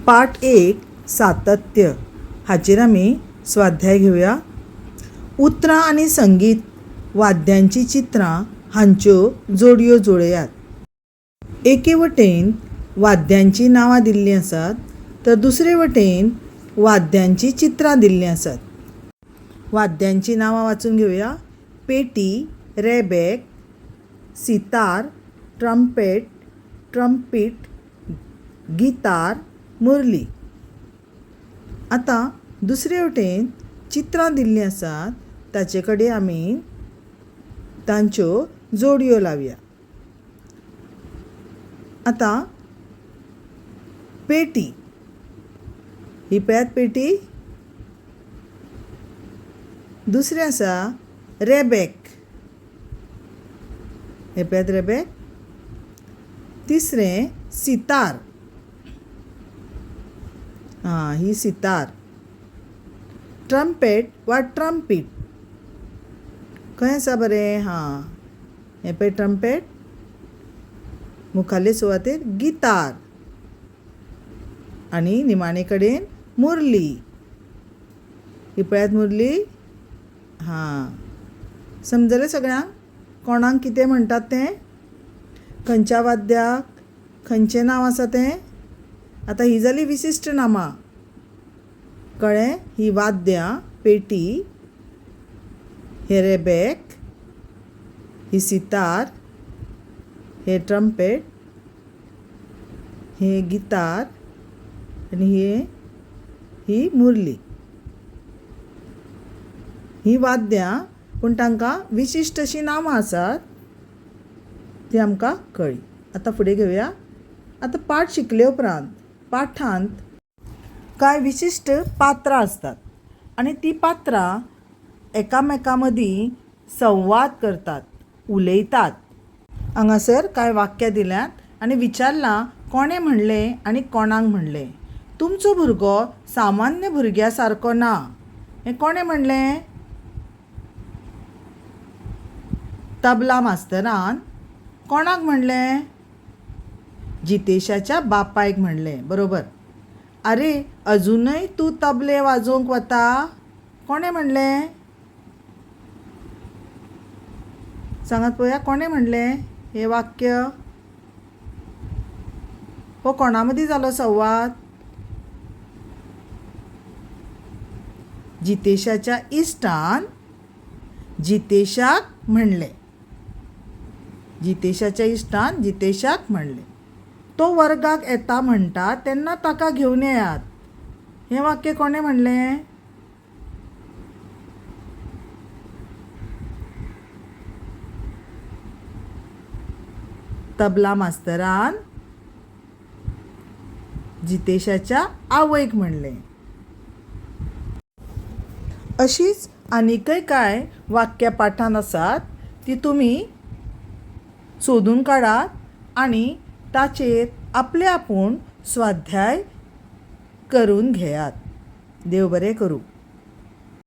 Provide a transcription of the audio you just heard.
पाठ एक सातत्य हाचेर आमी स्वाध्याय घेवया. उतरां आनी संगीत वाद्यांचीं चित्रां हांच्यो जोडयो जुळयात. एके वटेन वाद्यांचीं नांवां दिल्लीं आसात तर दुसरे वटेन वाद्यांचीं चित्रां दिल्लीं आसात. वाद्यांचीं नांवां वाचून घेवया. पेटी, रेबेक, सितार, ट्रम्पेट, ट्रम्पीट, गितार, मुरली. आतां दुसरे वटेन चित्रां दिल्लीं आसात ताचे कडेन आमी तांच्यो जोडयो लावया. आतां पेटी, ही पळयात पेटी. दुसरें आसा रेबेक, हें पळयात रेबेक. तिसरें सितार, आं ही सितार. ट्रम्पेट वा ट्रम्पीट खंय आसा बरें? हां हें पळय ट्रम्पेट. मुखाल्ले सुवातेर गितार आनी निमाणे कडेन मुरली. ही पळयात मुरली. हां समजलें सगळ्यांक कोणाक कितें म्हणटात तें, खंयच्या वाद्याक खंयचें नांव आसा तें. आतां ही जाली विशिश्ट नामां, कळ्ळें? ही वाद्यां, पेटी, हे रेबेक, ही सितार, हे ट्रम्पेट, हे गितार आनी हे ही मुरली. हीं वाद्यां पूण तांकां विशिश्ट अशीं नांवां आसात ती आमकां कळ्ळीं. आतां फुडें घेवया. आतां पाठ शिकले उपरांत पाठांत कांय विशिश्ट पात्रां आसतात आनी तीं पात्रां एकामेकां मदीं संवाद करतात, उलयतात. हांगासर कांय वाक्यां दिल्यांत आनी विचारलां कोणें म्हणलें आनी कोणाक म्हणलें. तुमचो भुरगो सामान्य भुरग्या सारको ना, हें कोणें म्हणलें? तबला मास्तरान. कोणाक म्हणलें? जितेशाच्या बापायक म्हणलें, बरोबर. आरे अजुनय तूं तबलें वाजोवंक वता? कोणें म्हणलें? सांगात पळोवया कोणें म्हणलें हें वाक्य? हो कोणा मदीं जालो संवाद? जितेशाच्या इश्टान जितेशाक म्हणलें. जितेशाच्या इश्टान जितेशाक म्हणलें. तो वर्गाक येता म्हणटा तेन्ना ताका घेवन येयात, हें वाक्य कोणें म्हणलें? तबला मास्तरान जितेशाच्या आवयक म्हणलें. अशींच आनीकय कांय वाक्यां पाठांत आसात ती तुमी सोदून काडात आनी ताचेर आपले आपूण स्वाध्याय करून घेयात. देव बरें करूं.